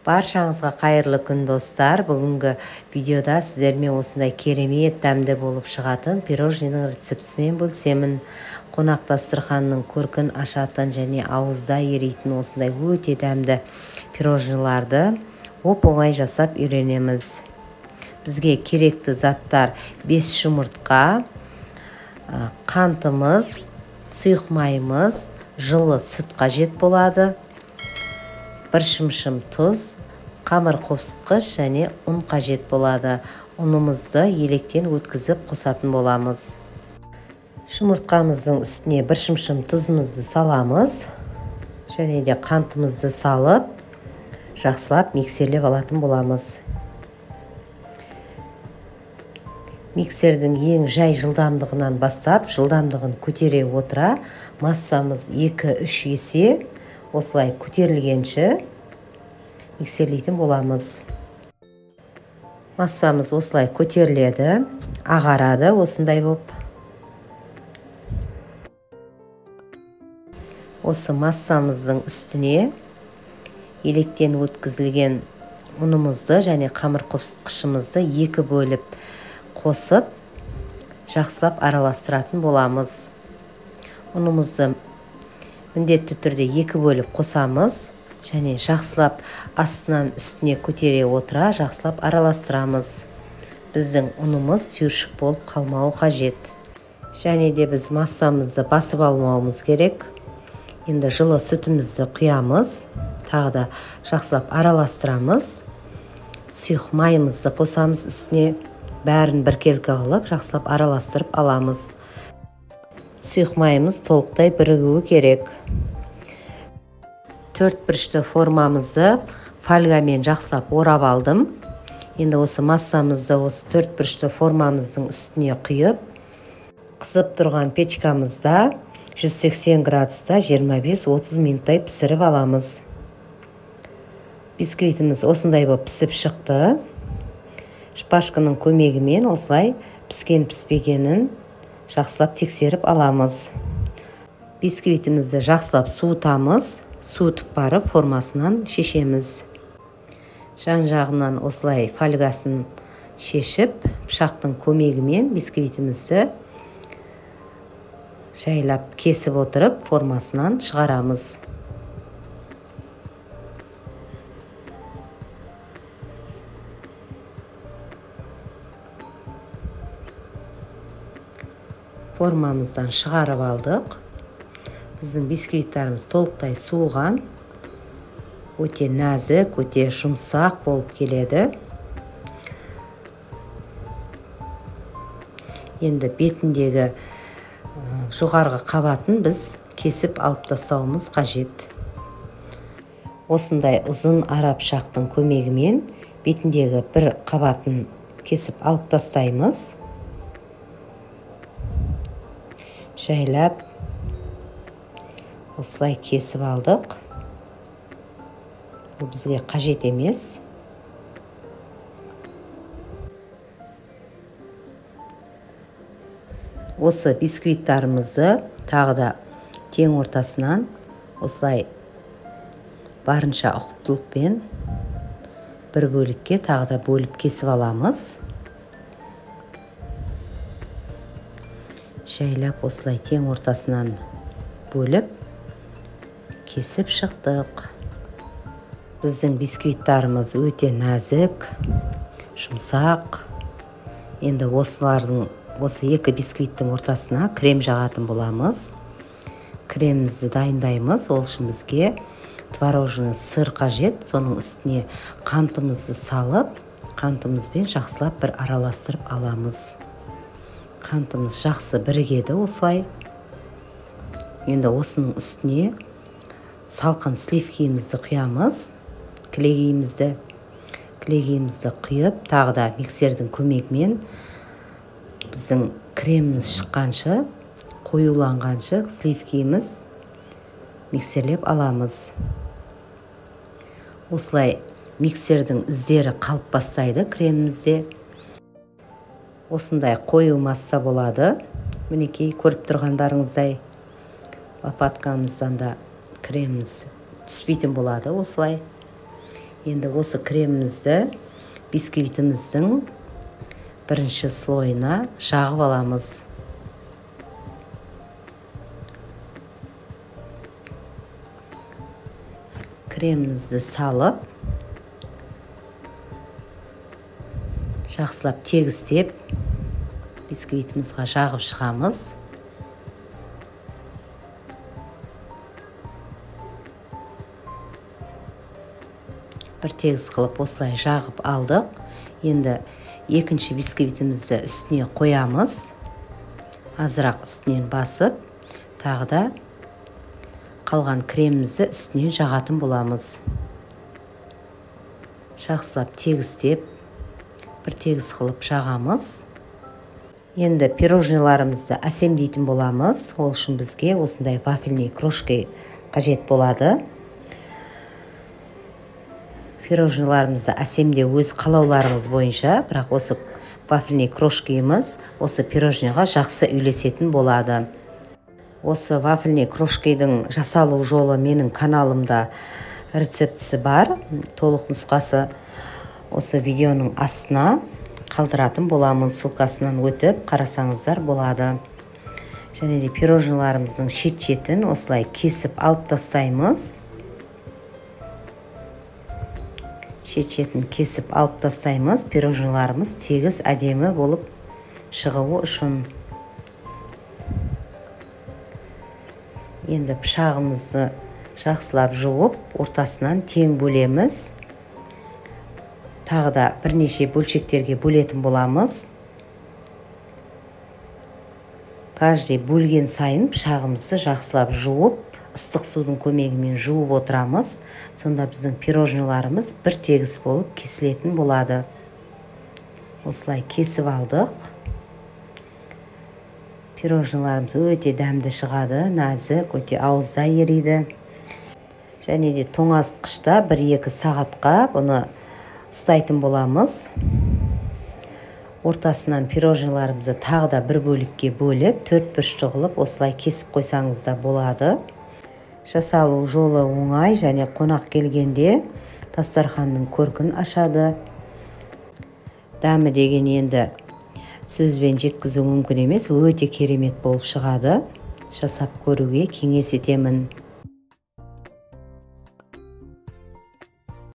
Баршаңызға қайырлы күн, достар. Бүгінгі видеода сіздермен осындай керемет дәмді болып шығатын пирожныйның рецептісімен бөлісемін. Қонақ дастарханның көркін ашатын және ауызда ерейтін осындай өте дәмді пирожныйларды оп-оңай жасап үйренеміз. Бізге керекті заттар: 5 жұмыртқа, қантымыз, сұйық майымыз, жылы сүт қажет болады, бір шымшым тұз, қамыр қопсытқыш және ұн қажет болады. Ұнымызды електен өткізіп қосатын боламыз. Жұмыртқамыздың үстіне бір шымшым тұзымызды саламыз және де қантымызды салып, жақсылап миксерлеп алатын боламыз. Миксердің ең жай жылдамдығынан бастап, жылдамдығын көтере отыра, массамыз 2-3 есе осылай көтерілгенше миксерлейтін боламыз. Массамыз осылай көтеріледі, ағарады осындай боп. Осы массамыздың үстіне електен өткізілген ұнымызды және қамыр қопсытқышымызды 2 бөліп қосып, жақсылап араластыратын боламыз. Ұнымызды міндетті түрде 2 бөліп қосамыз және жақсылап астынан үстіне көтере отыра жақсылап араластырамыз. Біздің ұнымыз түйіршік болып қалмауы қажет. Және де біз массамызды басып алмауымыз керек. Енді жылы сүтімізді құямыз, тағы да жақсылап араластырамыз. Сұйық майымызды қосамыз үстіне, бәрін біркелкі қылып жақсылап араластырып аламыз. Сұйық майымыз толықтай бірігуі керек. 4 бұрышты формамызды фольгамен жақсылап орап алдым. Енді осы массамызды осы 4 бұрышты формамыздың үстіне құйып, қызып тұрған печкамызда 180 градуста 25-30 минуттай пісіріп аламыз. Бисквитіміз осындай болып пісіп шықты. Шпажканың көмегімен осылай піскен піспегенін жақсылап тексеріп аламыз. Бисквитімізді жақсылап суытамыз, суытып барып формасынан шешеміз. Жан-жағынан осылай фольгасын шешіп, пышақтың көмегімен бисквитімізді жайлап кесіп отырып формасынан шығарамыз. Формамыздан шығарып алдық. Біздің бисквиттарымыз толықтай суыған, өте нәзік, өте жұмсақ болып келеді. Енді бетіндегі жоғарғы қабатын біз кесіп алып тастауымыз қажет. Осындай ұзын ара пышақтың көмегімен бетіндегі бір қабатын кесіп алып тастаймыз. Жайлап осылай кесіп алдық. Бұл бізге қажет емес. Осы бисквиттарымызды тағы да тең ортасынан осылай барынша ұқыптылықпен бір бөлікке тағы да бөліп кесіп аламыз. Жайлап осылай тең ортасынан бөліп кесіп шықтық. Біздің бисквиттарымыз өте нәзік, жұмсақ. Енді осы екі бисквиттің ортасына крем жағатын боламыз. Кремімізді дайындаймыз. Ол үшін бізге творожный сыр қажет. Соның үстіне қантымызды салып, қантымызбен жақсылап бір араластырып аламыз. Қантымыз жақсы бірігеді осылай. Енді осының үстіне салқын сливкиімізді құямыз, кілегейімізді құйып, тағы да миксердің көмегімен біздің креміміз шыққанша, қоюланғанша сливкиіміз миксерлеп аламыз. Осылай миксердің іздері қалып бастайды кремімізде. Осындай қою масса болады. Мінекей көріп тұрғандарыңыздай лопаткамыздан да креміміз түспейтін болады осылай. Енді осы кремімізді бисквитіміздің бірінші слойына жағып аламыз. Кремімізді салып, жақсылап тегістеп бисквитімізге жағып шығамыз. Бір тегіс қылып осылай жағып алдық. Енді екінші бисквитімізді үстіне қоямыз. Азырақ үстінен басып, тағы да қалған кремімізді үстінен жағатын боламыз. Жақсылап тегістеп, бір тегіс қылып жағамыз. Енді пирожныйларымызды әсемдейтін боламыз. Ол үшін бізге осындай вафельный крошка қажет болады. Пирожныйларымызды әсемдеу өз қалауларыңыз бойынша, бірақ осы вафельный крошкамыз осы пирожныйға жақсы үйлесетін болады. Осы вафельный крошканың жасалу жолы менің каналымда рецептісі бар, толық нұсқасы осы видеоның астына қалдыратын боламын, ссылкасынан өтіп қарасаңыздар болады. Және де пирожныйларымыздың шет-шетін осылай кесіп алып тастаймыз. Шет-шетін кесіп алып тастаймыз, пирожныйларымыз тегіс әдемі болып шығуы үшін. Енді пышағымызды жақсылап жуып, ортасынан тең бөлеміз. Тағы да бірнеше бөлшектерге бөлетін боламыз. Каждый бөлген сайын пышағымызды жақсылап жуып, ыстық судың көмегімен жуып отырамыз. Сонда біздің пирожныйларымыз бір тегіс болып кесілетін болады. Осылай кесіп алдық. Пирожныйларымыз өте дәмді шығады, нәзік, өте ауызда ериді. Және де тоңазытқышта 1-2 сағатқа бұны ұстайтын боламыз. Ортасынан пирожныйларымызды тағы да бір бөлікке бөліп, төрт бұрышты қылып осылай кесіп қойсаңыз да болады. Жасалу жолы оңай және қонақ келгенде дастарханның көркін ашады. Дәмі деген енді сөзбен жеткізу мүмкін емес, өте керемет болып шығады. Жасап көруге кеңес етемін.